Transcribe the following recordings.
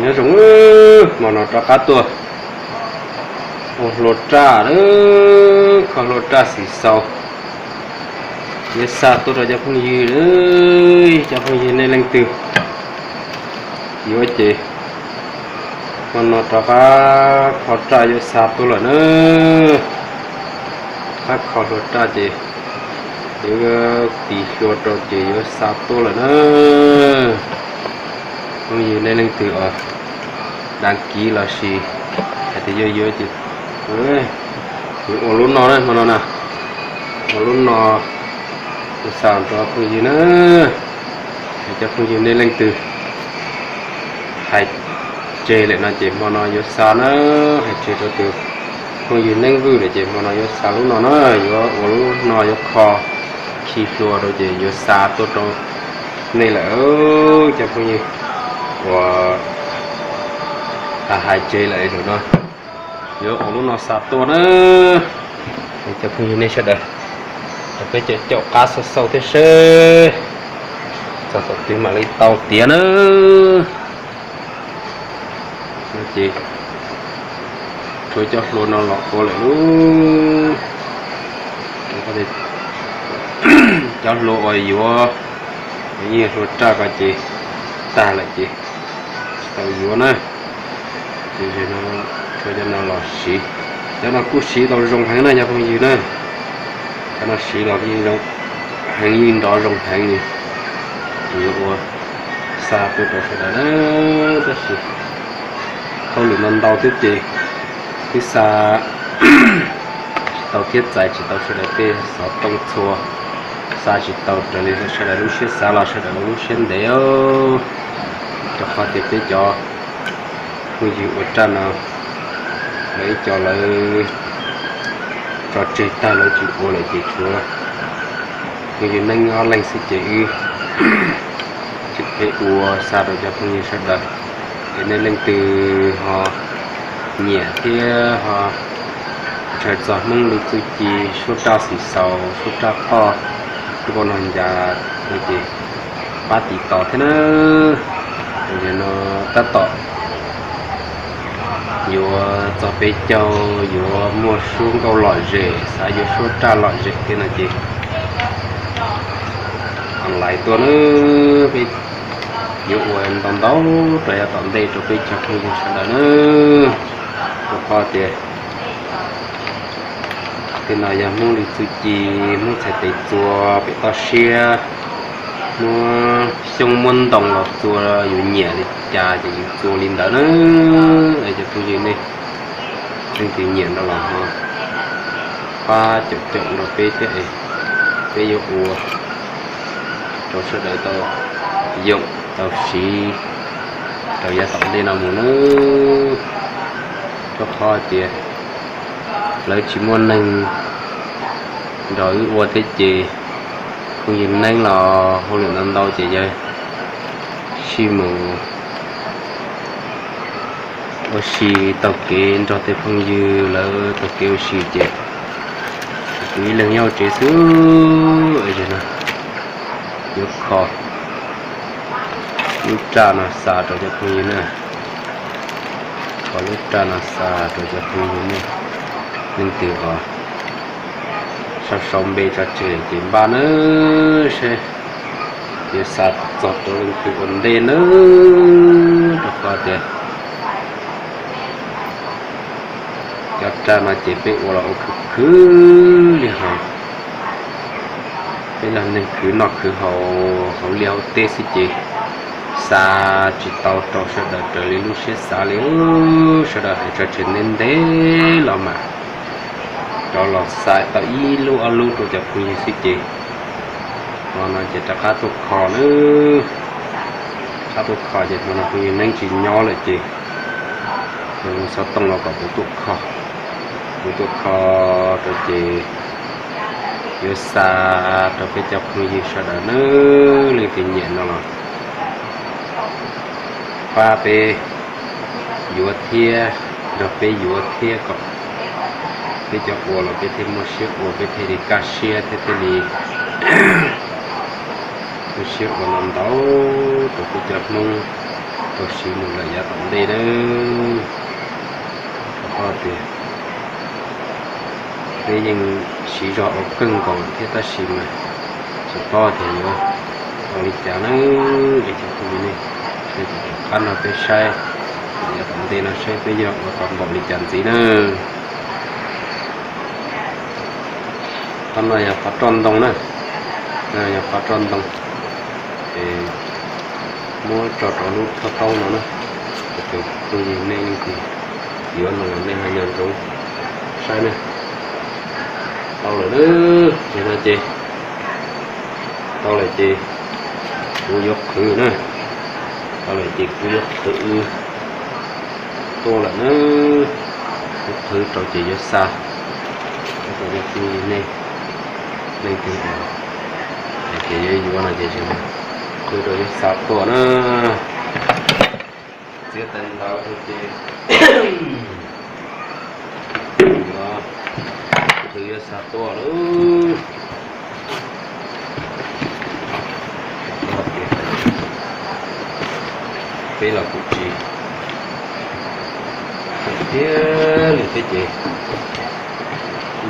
Nyob zoo, hmo no rov qab tuaj ua hlua raj, kho hlua raj xim xaus, yuav xa tuaj rau cov phooj ywg. Cov phooj ywg nej leej twg yuav ces hmo no rov qab kho raj yuav xa tuaj lawm na. Qab kho hlua raj ces yuav tis hlua rau ces yuav xa tuaj lawm na. Phooj ywg nej leej twg uas đăng ký los sis hais tias yuav yuav ces yuav ua lub no na, hmo no na, ua lub no xa rau phooj ywg na. Cov phooj ywg nej leej twg hais tseg lawm no ces hmo no yuav xa na. Hais tseg rau tus phooj ywg Neeb Vwj lawm ces hmo no yuav xa lub no na. Yuav ua lub no yuav kho khi hlua rau ces yuav xa tuaj rau nej lawm. Cov phooj ywg uas hais tseg lawm no, yuav ua lub no xa tuaj na. Cov phooj ywg nej sawv daws, peb caum caum qab xauj xauj thiab seb txog thaum twg mam li tau tiav na. Ces tshuav cov hlua no los ua lawm lub, cov hlua uas yuav, yeej hlua raj ko ces tag lawm ces tsis tau yuav na. Ces tshuav cov no los siv, cov no kuj siv tau zoo heev na cov phooj ywg na. Cov no siv los yeej zoo heev, yeej nrov zoo heev li. Yuav ua xa tuaj rau sawv daws na, tab sis hauj lwm ntau ntau thiab ces twb xa tsis tau thiab txais tsis tau sawv daws tej xov tooj txhua, xa tsis tau raws li sawv daws lub siab xav los sawv daws ua lub siab ntev. Rau qhov tias peb cov phooj ywg ua raj no lawv ib co lawv tso tseg tag lawv tsis ua lawm ces tshuav phooj ywg Neeb ob leeg xwb ces wb tsis phem ua xa rau cov phooj ywg sawv daws. Es nej leej twg ho nyiam thiab ho ntshaw txog Hmoob li txuj ci suab raj xim xaus, suab raj qoj, suab nkauj nog ncas no ces pab tiv tos thiab na. No tab tom yuav txog peb caug, yuav muaj suab nkauj lom zem, xav yuav suab raj lom zem thiab no ces online tuaj na. Peb yuav ua ntau ntau rau yav tom ntej rau peb cov phooj ywg sawv daws na. Rau qhov tias tej no yog Hmoob li txuj ci, Hmoob txhais tes txua pem toj siab, muab xyoob muab ntoo los txua, yus nyiam li cas ces yus txua li ntawd na. Es cov phooj ywg nej leej twg nyiam no los ho pab caum caum nrog peb thiab es peb yuav ua rau sawv daws tau yoom tau siv rau yav tom ntej no mus na. Rau qhov tias lawv tsis muaj neeg nrog wb ua thiab ces phooj ywg Neeb los hauj lwm ntau ntau ces yawg sij mus ua si taug kev nrog tej phooj ywg lawv taug kev ua si ces kuv ib leeg nyob hauv tsev xwb. Yuav kho lub raj no xa rau cov phooj ywg na, kho lub raj no xa rau cov phooj ywg nej leej twg ho sau sau npe tso tseg ces npaj na, seb yuav xa txog rau leej twg ua ntej na. Rau qhov tias cov raj no ces peb ua los ua khwv khwv li hos, peb yog neeg khwv noj khwv haus hauv liaj hauv teb xwb ces xa tsis tau rau sawv daws raws li lub siab xav li. Sawv daws hais tso tseg ntev ntev los mas rov los xa tau ib lub ob lub rau cov phooj ywg xwb ces hmo no ces rov qab tuaj kho na. Rov qab tuaj kho ces hmo no phooj ywg Neeb tsis nyob lawm ces kuv xov tooj los kom kuv tuaj kho, kuv tuaj kho rau ces yuav xa rau peb cov phooj ywg sawv daws na. Leej twg nyiam no los pab peb yuav thiab, nrog peb yuav thiab kom peb cov ua los peb thiaj muaj siab ua, peb thiaj li kaj siab thiab thiaj li muaj siab ua ntau ntau rau peb cov Hmoob Tau siv mus lawm yav tom ntej na. Rau qhov tias peb yeej siv zog ua kawg nkaus thiab tab sis mas tsis paub tias yuav ua li cas na. Es cov phooj ywg nej, nej rov qab nrog peb saib yav tom ntej no saib peb yuav ua tau npaum li cas ntxiv na. Qhov no yog qhov roj ntoo na, yog qhov roj ntoo. Es muab tso rau lub thawj taub no na. Tus phooj ywg nej leej twg yuav no los nej ho nco ntsoov saib na. Tau lawm na, ces no ces tau lawm ces kuv yuav qhwv na. Tau lawm ces kuv yuav qhwv tua lawm na. Kuv qhwv rau ces yuav xa. Tab tom yog phooj ywg nej leej twg hais tias yuav yuav no ces qhwv rau yuav xa tuaj na. Txiav taws ntawd rau ces yuav, qhwv yuav xa tuaj lawm. Peb los kuj tsis tiag li thiab ces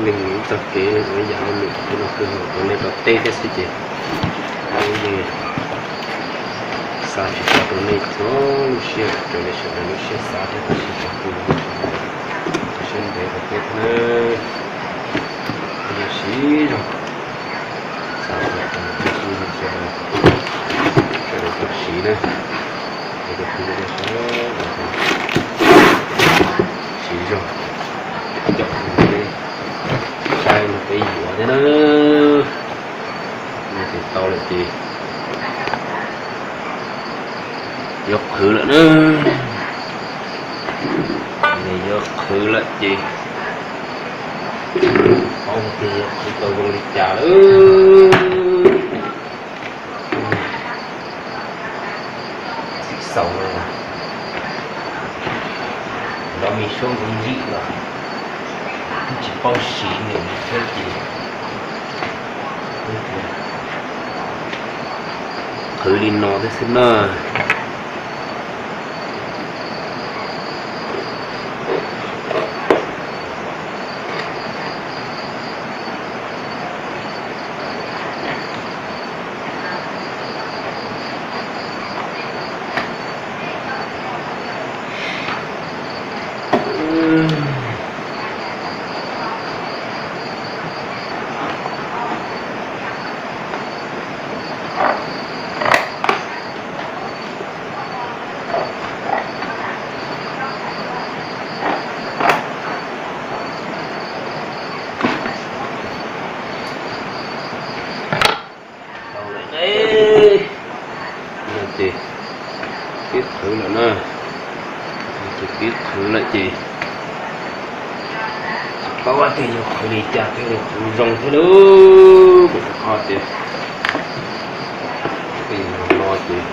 leej ib txoj kev ua yam ua lwm no kuj ua nej rau teb thiab xwb ces peb yeej xa tsis tau rau nej txhua lub siab, raws li sawv daws lub siab xav thiab tab sis tsoom phooj ywg siab ntev rau peb thiab na. Peb yuav siv zog xa tau rau peb phooj ywg sawv daws, sawv daws tau siv na. Es cov phooj ywg sawv daws siv zog caum peb saib no peb yuav thiab na. No ces tau lawm ces yuav qhwv lawm na. Nws yuav qhwv lawm ces paub tias yuav qhwv tau zoo li cas lawm. Txiv xaus no los, nrov me suab ntxim los twb tsis paub siv nws li thiab ces qhwv li no thiab xwb na. Tau lawm ne. No ces pib qhwv lawm na. Ces pib qhwv lawm ces tsis paub tias yuav qhwv li cas thiaj li qhwv zoo thiab lauj. Rau qhov tias tej no no ces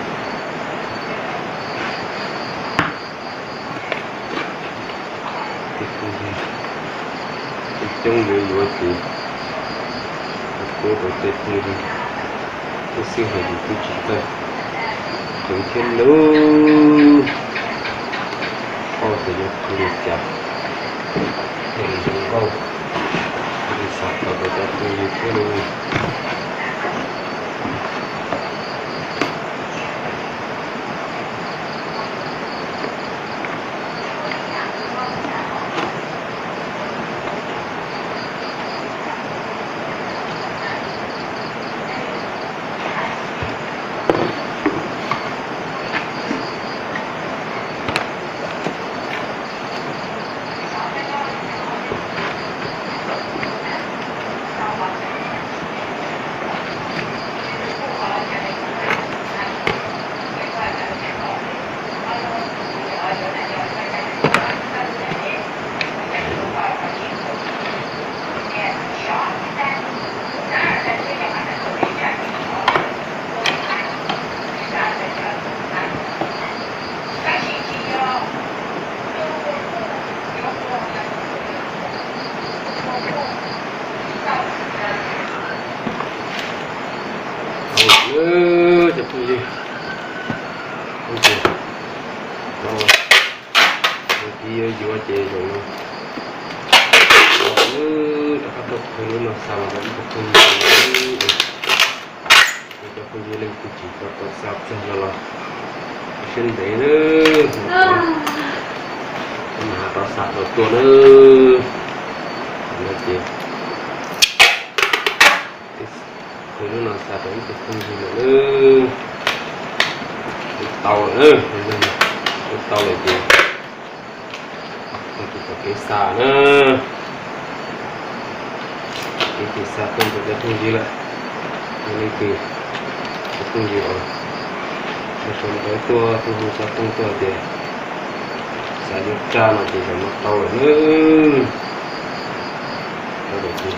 tej phooj ywg coob yuav yuav ces kuv rau tej phooj ywg, tej xib hwb yus twb tsis txawj qhwv thiab lauj. Paub tias yuav qhwv li cas thiaj li zoo nkauj, thiaj li xav tau rau cov phooj ywg thiab lauj. Tus kis yuav yuav ces zaum no rov qab tuaj qhwv lub no xa los rau ib tug phooj ywg. Cov phooj ywg leej twg tsis tau tau xa txog no los siab ntev nawb, mas rov xa tau tuaj nawb. No ces qhwv lub no xa rau ib tug phooj ywg lawm nawb. Twb tau lawm, twb tau lawm ces tag kis tom kev xa na. Kev ces xa tuaj rau cov phooj ywg lawm. Yog leej twg cov phooj ywg uas sawv daws tuaj tuaj hu xov tooj tuaj tias xav yuav raj no ces zaum no tau lawm nawb. Tau lawm ces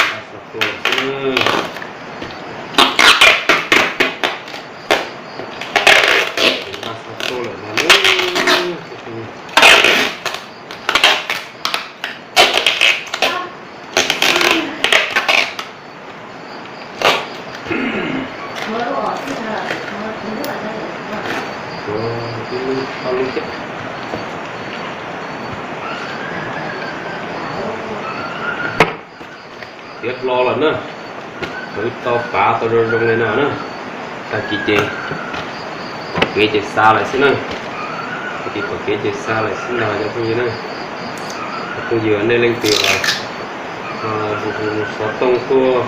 npaj xa tuaj lawm xwb na. Npaj xa tuaj lawm no nawb. Tshuav ib lub ob lub thiab. Tiav hlo lawm na, qhwv tau pav tau zoo zoo li no na. Tag kis ces pom kev ces xa lawm xwb na. Tag kis pom kev ces xa lawm xwb ntag cov phooj ywg na. Cov phooj ywg nej leej twg hu hu xov tooj tuaj,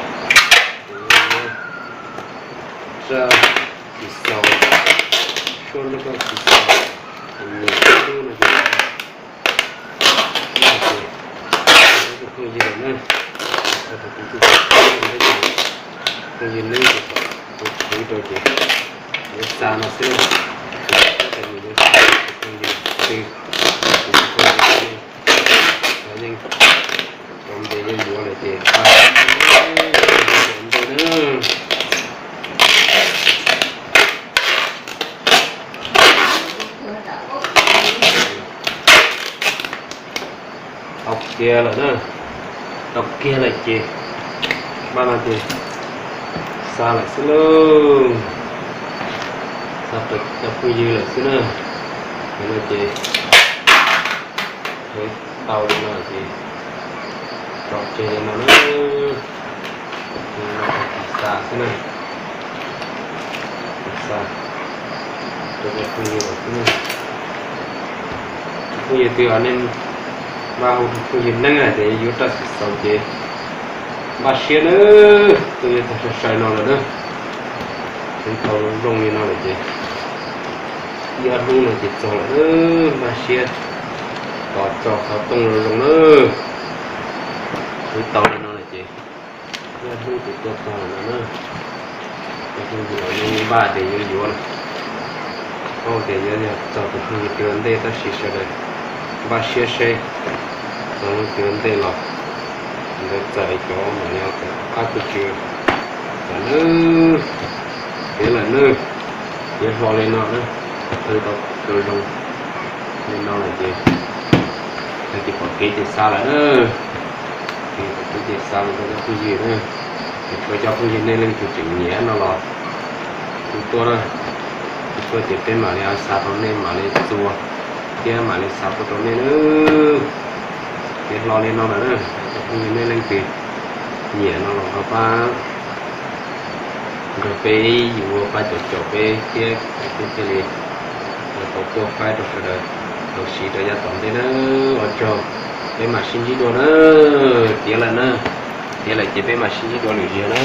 raj tsis xaus, suab nroj koj tsis xaus, nyiam ib lub no ces tus phooj ywg lawm na. Tag tus phooj ywg, phooj ywg neb ces kom kuv qhwv rau ces yuav xa no xwb na. Tab sis nws yuav xa tus phooj ywg twg, tus phooj ywg twg, yeej tau npe yuav yuav lawm ces ntej na. Tau kiag lawm na, tau kiag lawm ces npaj no ces xa lawm xwb lauj. Xa rau cov phooj ywg lawm xwb na. Yog no ces tau li no ces tso tseg li no na. Xa xwb na, xa rau cov phooj ywg lawm xwb na. Phooj ywg twg nej npaj hu rau phooj ywg neeb hais tias yuav raj tsis xaus ces npaj siab nawb, twb yuav tag sai sai no lawm na. Twb tau zoo li no lawm ces ib ob hnub no ces txog lawm na, npaj siab tos tso xov tooj zoo zoo na. Twb tau li no lawm ces ib ob hnub ces tuaj txog lawm no na. Cov phooj ywg los yeej npaj tias yuav yuav na, paub tias yuav yog txog tus phooj ywg twg ua ntej tab sis sawv daws npaj siab seb txog leej twg ua ntej los ntawd txawm cov mam li txawm qab kuj tsw txawm nawb. Tiav lawm nawb, tiav hlo li no na, qhwv tau zoo li no lawm ces tag kis pom kev ces xa lawm na. Tag kis pom kev ces xa lawm rau cov phooj ywg na. Ces tshuav cov phooj ywg nej leej twg tseem nyiam no los hu tuaj na, hu tuaj ces peb mam li xa rau nej mam li txua thiab mam li xa tuaj rau nej na. Tiav hlo li no lawm na, cov phooj ywg nej leej twg nyiam no los ho pab nrog peb yuav, pab caum caum peb thiab peb thiaj li tau tuaj faib rau sawv daws tau siv rau yav tom ntej na. Ua tsaug, peb mam sib ntsib dua na. Tiav lawm na, tiav lawm ces peb mam sib ntsib dua lwm zaug na.